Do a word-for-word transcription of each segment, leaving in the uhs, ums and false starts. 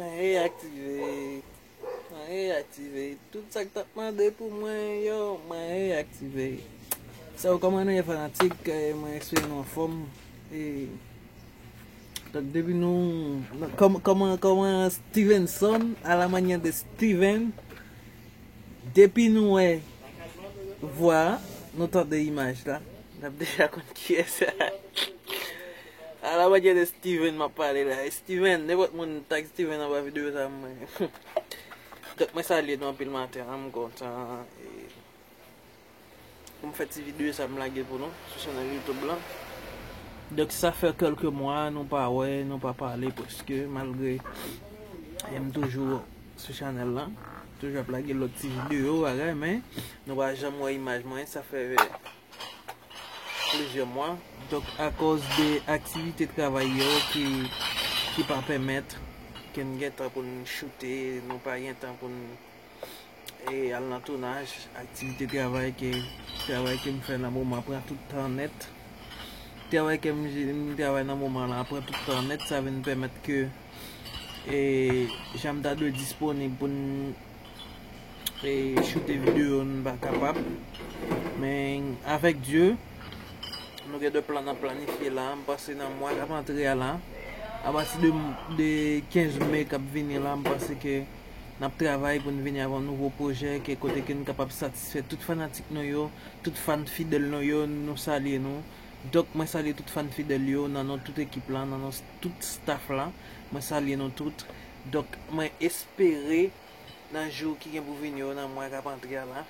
Mwen reyaktive. Mwen reyaktive. Tout sa k t ap mande pou mwen yo, mwen reyaktive. Sa yo, kòman nou ye, fanatik? Eh, mwen espere nou anfòm. E, donk, depi nou, kòm-, kòman, kòman Stevenson, à la manière de Steven, depi nou wè vwa, nou tande imaj la, n ap deja konn kiyès. À la manière de Steven m ap pale la. Steven, nenpòt moun tag Steven anba videyo sa, mwen. Donk, mwen salye nou anpil maten an, m kontan, e, pou m fè ti videyo sa m lage pou nou sou chanèl YouTube lan. Donk, sa fè kèlke mwa nou pa wè, nou pa pale prèske, malgre, e, m toujou sou chanèl lan. Toujou ap lage lòt ti videyo, bagay, men nou pa janm wè imaj mwen, sa fè plizyè mwa. Donk, akòz de aktivite travay yo ki, ki pa pèmèt ke n gen tan pou n choute, nou pa gen tan pou n, e, al nan tounaj, aktivite travay ke, travay ke m fè nan moman pran tout tan nèt. Travay ke m, m travay nan moman la pran tout tan nèt, sa vin pèmèt ke, e, jan m ta dwe disponib pou n, e, choute videyo, n pa kapab. Men, avèk Dye, nou gen de plan n ap planifye la. M panse nan mwa k ap antre a la, apati de, de kenz me k ap vini la, m panse ke n ap travay pou n vini avèk yon nouvo pwojè, ke kote ke n kapab satisfè tout fanatik nou yo, tout fan fidèl nou yo, nou salye nou. Donk, mwen salye tout fan fidèl yo, nan non tout ekip la, nan non tout staff la. Mwen salye nou tout. Donk, mwen espere nan jou ki gen pou vini yo, nan mwa k ap antre a la.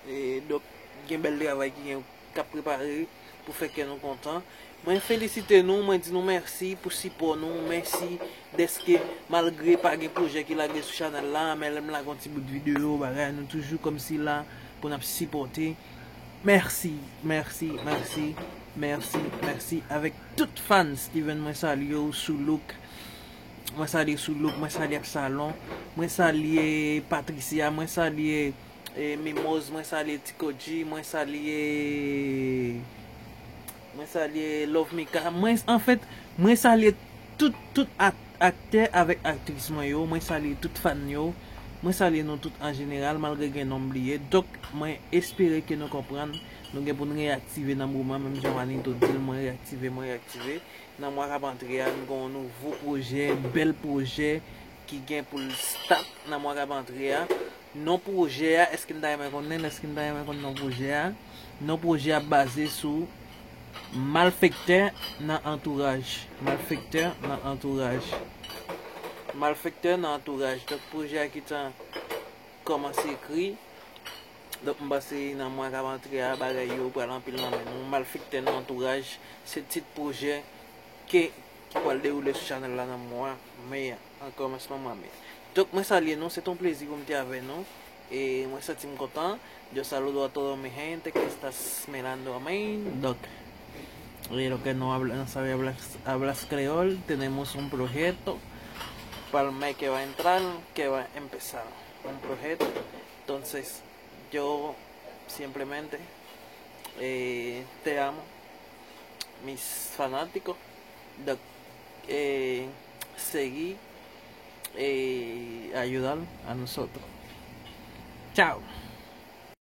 E, donk, gen bèl travay ki gen, k ap prepare pou fè kè nou kontan. Mwen felisite nou, mwen di nou mèsi pou sipò nou, mèsi dèske malgre pa gen pwojè ki lage sou chanèl la, men lè m lage yon ti bout videyo, bagay, nou toujou kòmsi la pou n ap sipòte. Mèsi, mèsi, mèsi, mèsi, mèsi. Avèk tout fan Steven, mwen salye w, Soulouk. Mwen salye Soulouk, mwen salye Absalon, mwen salye Patricia, mwen salye, e, Mimoz, mwen salye Tikoji, mwen salye, mwen salye Love Mika. Mwen, anfèt, mwen salye tout, tout ak-, aktè avèk aktris mwen yo, mwen salye tout fan yo, mwen salye nou tout an jeneral, malgre gen non m bliye. Donk, mwen espere ke nou konprann, nou gen pou n reyaktive nan moman, menm jan Manito di l, mwen reyaktive, mwen reyaktive. Nan mwa k ap antre a, n gen yon nouvo pwojè, bèl pwojè ki gen pou l start nan mwa k ap antre a. Non pwojè a, èske n ta renmen konnen l? Èske n ta renmen konn non pwojè a? Non pwojè a baze sou Malfektè nan antouraj. Malfektè nan antouraj. Malfektè nan antouraj. Donk, pwojè a ki tan kòmanse ekri. Donk, m panse nan mwa k ap antre a, bagay yo pral anpil nan men nou. Malfektè nan antouraj, se tit pwojè ke, ki pral dewoule sou chanèl la nan mwa me a, an kòmansman mwa me. Donk, mwen salye nou, se t on plezi pou m te avè nou. E mwen santi m kontan. Yo saludo a toda mi gente que está mirando a mí. Donk, y lo que no habla, no sabe hablar, hablar creol, tenemos un proyecto para el mes que va a entrar, que va a empezar. Un proyecto. Entonces, yo simplemente, eh, te amo, mis fanáticos. Donk, eh, seguí, eh, ayudar a nosotros. Chao.